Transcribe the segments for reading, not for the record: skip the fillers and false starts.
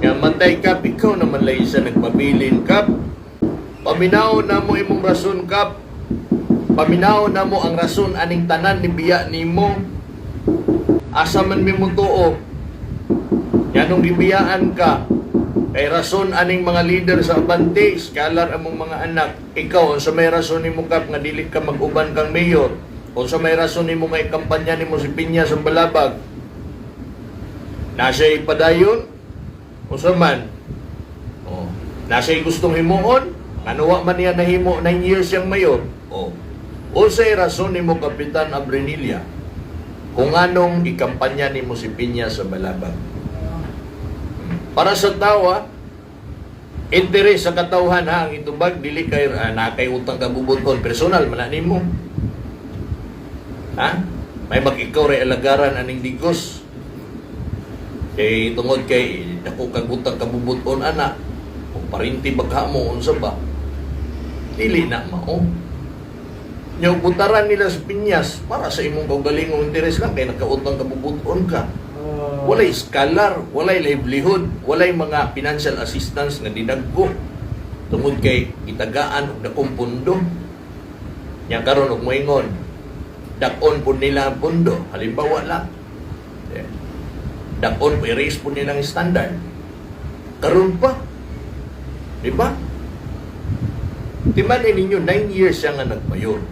Nga matay, Kap, ikaw naman lang isa nagpabilin, Kap. Paminaw na mo imong rason, Kap. Paminaw na mo ang rason aning tanan ni biya nimo. Asa man mi mo tuo? Nganong gibiyaan ka? Kay rason aning mga leader sa Abante, scholar among mga anak. Ikaw, unsa may rason nimo, Kap, nga dili ka mag-uban kang mayor? Unsa may rason nimo nga ikampanya nimo si Piña sa Balabag? Nasa ipadayon? Unsa man? Oh. Nasa gustong himuon? Ano wa man niya nahimo 9 years siyang mayor? Oh. Unsay rason nimo, Kapitan Abrenilla, kung anong ikampanya nimo si Piña sa Balabag? Para sa tawa, interes sa katawhan ha, ang itubag, dili kay na kay utang kabubuton, personal man na nimo. Ha? May mag ikaw ray alagaran aning Digos. Kay tungod kay dako kag utang kabubuton ana, kung parinti bagha mo, unsa ba? Dili na mao. Nya butaran nila sa Piñas para sa imong kaugalingong interes lang kay nagkautang kabubuton ka. Walay scholar, walay livelihood, walay mga financial assistance nga dinagko tungod kay gitagaan og dakong pundo. Nya karon og moingon, dak-on pud nila ang pundo, halimbawa lang. Yeah. Dak-on po, i-raise po nila ang standard. Karon pa. Di ba? Timan ninyo, 9 years siya nga nagmayor.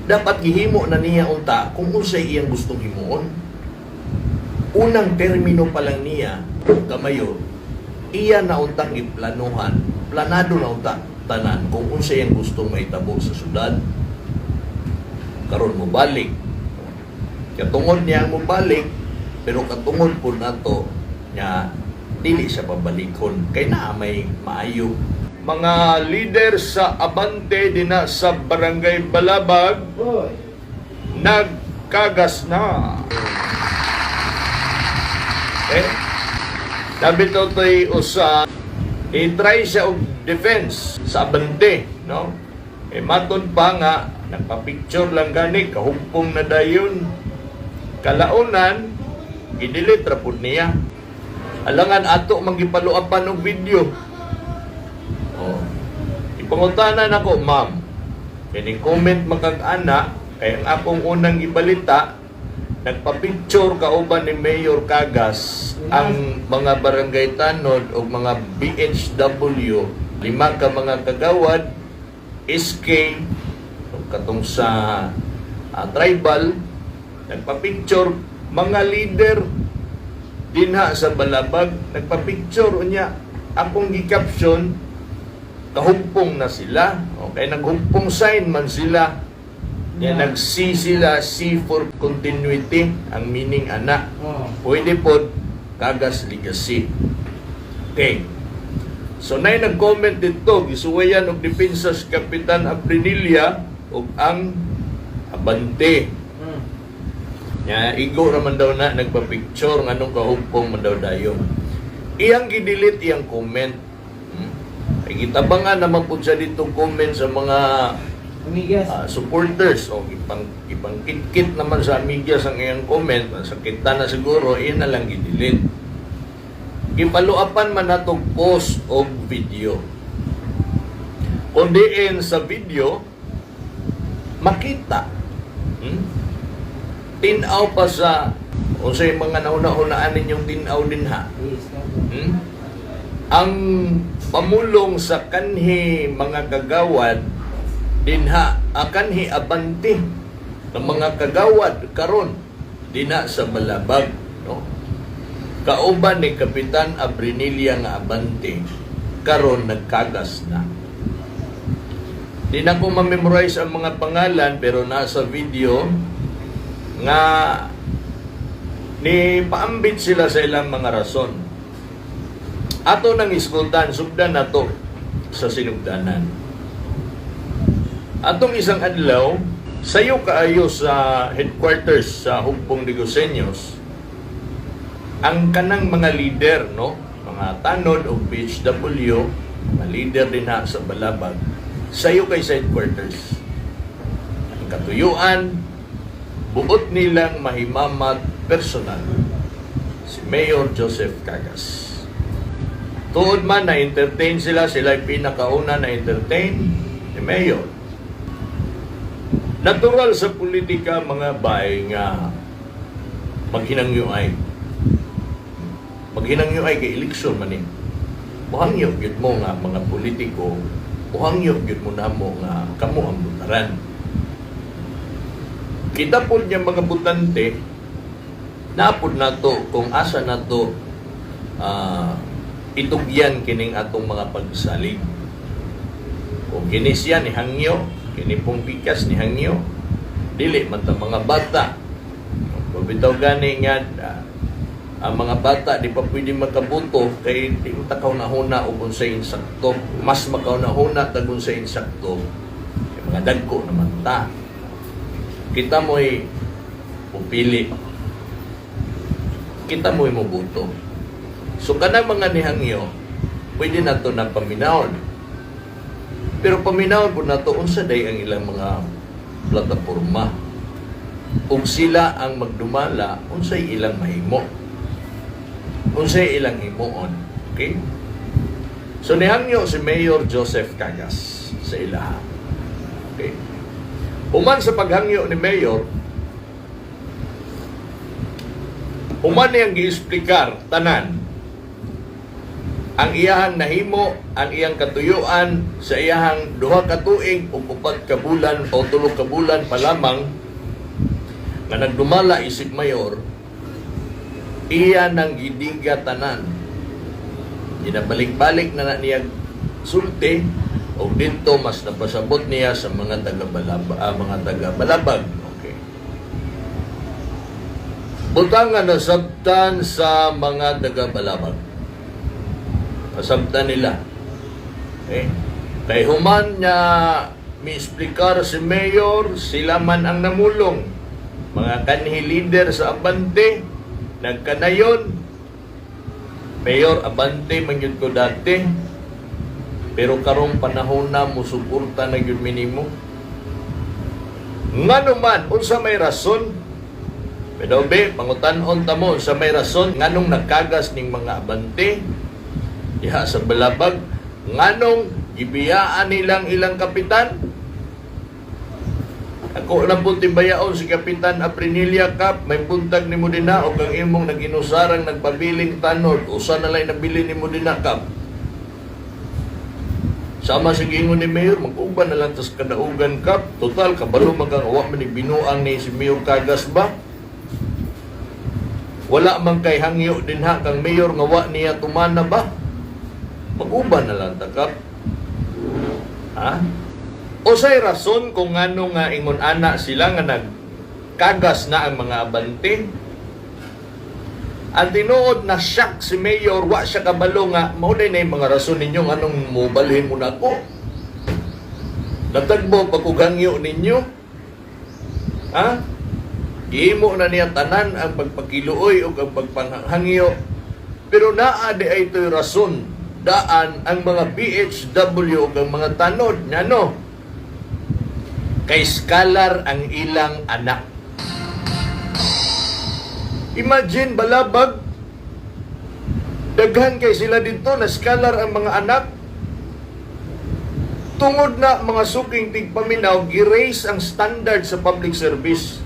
Dapat gihimo na niya unta kung unsay iyang gustong himuon. Unang termino pa lang niya kamayor, iya na untang giplanuhan, planado na unta tanan kung unsay iyang gustong mahitabo sa syudad. Karon mo balik. Katungod niya ang mobalik, pero katungod po nato nga dili siya pabalikon kay naa may maayo. Mga leader sa Abante dinha sa Barangay Balabag Boy. Nagkagas na. Eh, sabi to to'y usa, i-try siya og defense sa Abante, no? Eh, matod pa nga, nagpa-picture lang gani, kahumpong na dayon. Kalaunan, gidelete ra pud niya. Alangan ato manggipaluapan og video. Oh. Ipangutanan ako, "Ma'am, kini comment makag-ana kay ang akong unang gibalita, nagpa-picture kauban ni Mayor Cagas ang mga barangay tanod o mga BHW, lima ka mga kagawad, SK, katong sa tribal, nagpa-picture mga leader dinha sa Balabag, nagpa-picture. Unya akong gi-caption, kahumpong na sila." Okay, naghumpong sign man sila. Ya, nag-C sila, C for continuity, ang meaning ana. Pwede po, Cagas Legacy. Okay. So, nay nag-comment dito, gisuwayan og depensa si Kapitan Abrenilla ug ang Abante. Nya, igo raman daw na nagpa-picture, nganong kahumpong man daw dayon. Iyang gidelete iyang comment. Ay gitabangan naman po siya dito comment sa mga Amigas. Supporters o ipang kit naman sa amigas ang iyang comment. Sakita na siguro, iyan na lang gidelete. Gipaluapan man natong post og video kung diin sa video makita, Tinaw pa sa unsay mga nauna-unaan ninyong tinaw dinha. Yes. Ang pamulong sa kanhi mga kagawad dinha, kanhi Abante ng mga kagawad karon dinha sa Balabag, no, kauban ni Kapitan Abrinilla nga Abante karon nagkagas na. Di na ko ma-memorize ang mga pangalan, pero nasa video nga ni paambit sila sa ilang mga rason. Ato nang iskultan, sugdan nato sa sinugdanan. Atong isang adlaw, sayo kaayo sa headquarters sa Hugpong Digoseños, ang kanang mga leader, no? Mga tanod o BHW, mga leader din ha sa Balabag, sayo kay sa headquarters. Ang katuyuan, buot nilang mahimamat personal. Si Mayor Joseph Cagas. Tuod man na entertain sila, sila ay pinakauna na entertain ni Mayor. Natural sa politika, mga bay, nga maghinangyo ay. Maghinangyo ay kay eleksyon man ni. Muhangyo gyud mo nga mga politiko, muhangyo gyud mo namo nga kamo ang butaran. Kita po niya mga butante, napod nato kung asa nato itugyan kining atong mga pagsalig. Kung kini siya ni hangyo, kini pong pikas ni hangyo, dili man ta mga bata. Kung bitaw gani nga ang mga bata di pa pwede makabuto kay di mo ta kauna-huna og unsay insakto. Mas makauna-huna tag unsay insakto kay mga dagko naman ta. Kita mo'y pupili. Kita mo'y mobuto. So kanang mga nihangyo, pwede na to na paminawon. Pero paminawon po nato unsa day ang ilang mga plataporma. Ug sila ang magdumala, unsay ilang mahimo. Unsay ilang himuon. Okay? So nihangyo si Mayor Joseph Cagas sa ilaha. Okay? Human sa paghangyo ni Mayor, human niyang giexplikar tanan ang iyahang nahimo, ang iyang katuyuan sa iyahang 2 ka tuig o 4 ka bulan o 3 ka bulan pa lamang nga nagdumala isip mayor, iya nang gidiga tanan. Ginabalik-balik na na niya sulti og didto mas napasabot niya sa mga taga mga taga Balabag. Okay. Butang nga nasabtan sa mga taga Balabag. Nasabtan nila. Okay? Kay human niya miexplikar si Mayor, sila man ang namulong. Mga kanhi leader sa Abante, nagkanayon. "Mayor, Abante man yun ko dati. Pero karong panahon na, musuporta na gyud minimo." Ngano man, unsa may rason? Pero be, pangutan-on ta mo, unsa may rason nganong nagkagas ning mga Abante diha sa Balabag? Nganong gibiyaan nilang ilang kapitan? Ako lang po timbayaon si Kapitan Aprinilia Cap, may buntag nimo dinha og ang imong naginusarang nagpabiling tanod, usa na lang nabili nimo dinha, Kap. Sama sa giingon ni Mayor, mag-uban na lang tas kadaugan, Kap. Total, kabalo man kang wa man ni binuang ni si Mayor Cagas ba? Wala man kay hangyo dinha kang Mayor nga wa niya tumana ba? Mag-uban na lang ta, Kap. Ha? Usay rason kung ngano nga ingon ana sila nga nagkagas na ang mga Abante? Ang tinuod na shock si Mayor, wa siya kabalo nga mao na yung mga rason ninyo anong mobalhin mo nako. Natagbo pag hangyo ninyo. Ha? Gihimo na niya tanan ang pagpakiluoy ug ang pagpanghangyo. Pero naa di ay ito'y rason daan ang mga BHW ug ang mga tanod ngano kay scholar ang ilang anak. Imagine, Balabag, daghan kay sila dito na scholar ang mga anak. Tungod na, mga suking tigpaminaw, gi-raise ang standard sa public service.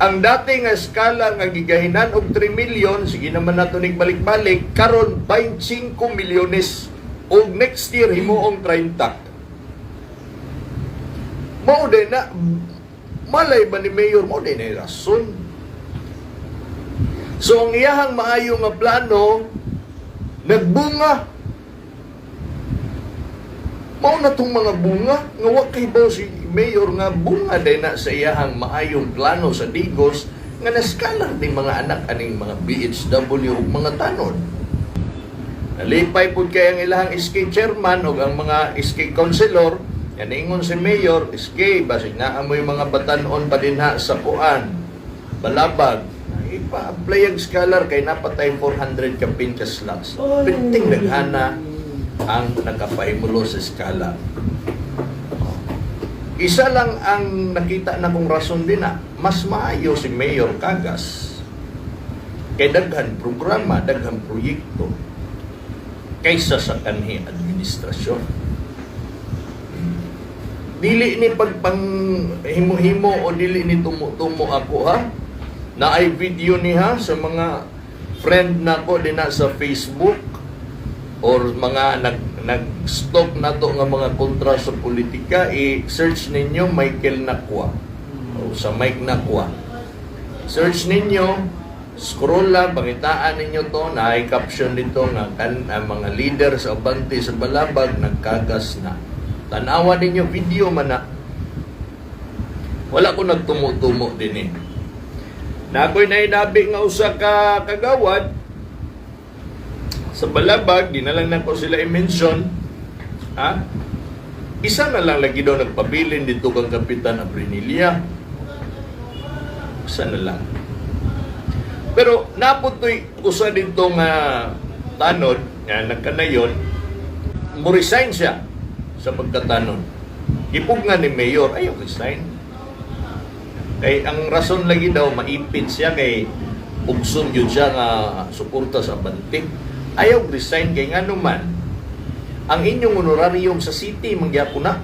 Ang dati nga skala nga gigahinan og 3 million, sige naman nato ning balik-balik, karon 25 milyones ug next year himuong 30. Mao din na malay ba ni Mayor, mao din na rason. So ang iyahang maayo nga plano nagbunga. Mao na tong mga bunga nga wa kay si Mayor nga bunga din na sa iyahang maayong plano sa Digos nga naskalar din mga anak aning mga BHW ug mga tanod. Nalipay pud kay ang ilahang SK chairman ug ang mga SK councilor. Yan, ingon si Mayor, "SK, basig naa mo'y mga batanon pa dinha sa kuan, Balabag. Ipa-apply ang scholar kay napatay 400 kapin ka slots." Pinting daghana ang nakapahimulo sa scholar. Isa lang ang nakita na kong rason din na mas maayo si Mayor Cagas. Kay daghan programa, daghan proyekto kaysa sa kanhi administrasyon. Dili ni pagpang himo-himo o dili ni tumo-tumo ako, ha. Naay video niha sa mga friend nako dinha sa Facebook or mga nag-stalk nato nga mga kontra sa politika, i-search ninyo Michael Nakwa o sa Mike Nakwa. Search ninyo, scroll lang, pangitaan ninyo to, na caption dito nga kan ang mga leader sa Abante sa Balabag nagkagas na. Tanawa ninyo, video man na. Wala ko nagtumo-tumo din eh. Na ako'y nainabi nga usa ka kagawad sa Balabag, di na lang nako sila i-mention. Ha? Isa na lang lagi daw nagpabilin dito kang Kapitan Abrinilia. Isa na lang. Pero naputoy usa dito nga tanod nga nagkanayon, mo resign siya sa pagkatanod. Gipug nga ni Mayor, ayaw resign. Kay ang rason lagi daw, maipit siya kay ugson yun siya nga suporta sa Abante. Ayaw resign kay ngano man ang inyong honorarium sa city mangyapon na.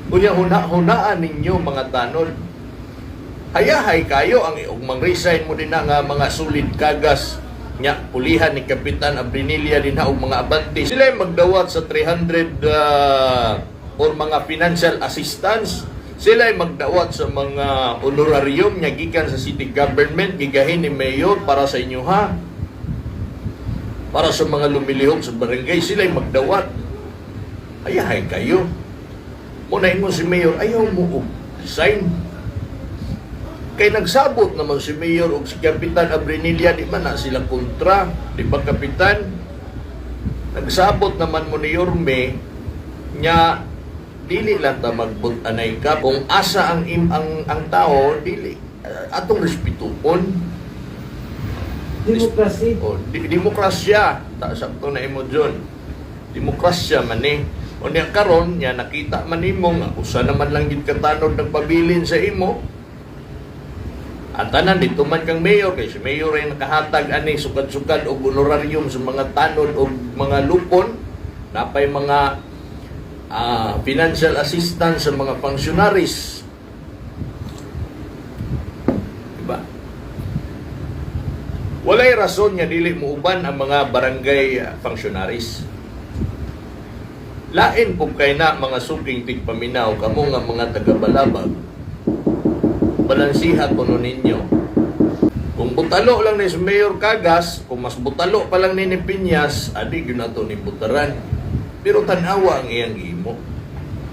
Unya huna-hunaan ninyo, mga tanod. Hayahay kayo ang ug mang-resign mo din na nga mga solid kagas nya pulihan ni Kapitan Abrinilia din na og mga Abante. Sila ay magdawat sa 300 or mga financial assistance. Sila ay magdawat sa mga honorarium nya gikan sa city government, gigahin ni mayor para sa inyo, ha. Para sa mga lumilihok sa barangay, sila ay magdawat. Ayahay kayo. Muna ingon si mayor, ayaw mo og resign. Kay nagsabot naman si Mayor og si Kapitan Abrinilia, di man na sila kontra. Di ba, Kapitan? Nagsabot naman mo ni Yorme, nya dili lang ta magbut-anay ka kung asa ang im, ang tao dili atong respetuon. Democracy. O, demokrasya. Ta sakto na imo, John. Demokrasya man ni. O niya karon nya nakita man nimo nga usa naman lang gid katanod nagpabilin sa imo. Ang tanan dito man kang mayor kay si mayor ay nakahatag ani sukad-sukad og honorarium sa mga tanod og mga lupon, napay mga financial assistance sa mga functionaries. Diba? Walay rason nga dili mo uban ang mga barangay functionaries. Lain po kay na mga suking tigpaminaw kamo nga mga taga-Balabag. Balansiha kuno ninyo. Kung butalo lang ni si Mayor Cagas, kung mas butalo pa lang ni Piñas, adi gyud nato ni butaran. Pero tan-awa ang iyang gihimo.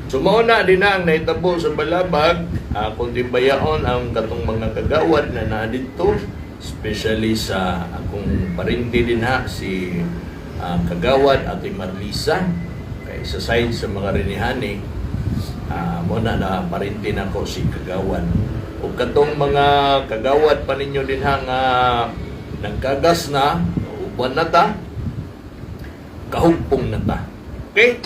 So mao na din na ang nahitabo sa Balabag, kung di bayaon ang katong mga kagawad na naa didto, especially sa akong parinti din ha, si Kagawad Ate Marlisa, kay sa side sa mga rinihani, mo na na parinti nako si Kagawad. Ug katong mga kagawad pa ninyo din ha nga nagkagas na, uban na ta, kahugpong na ta. Okay?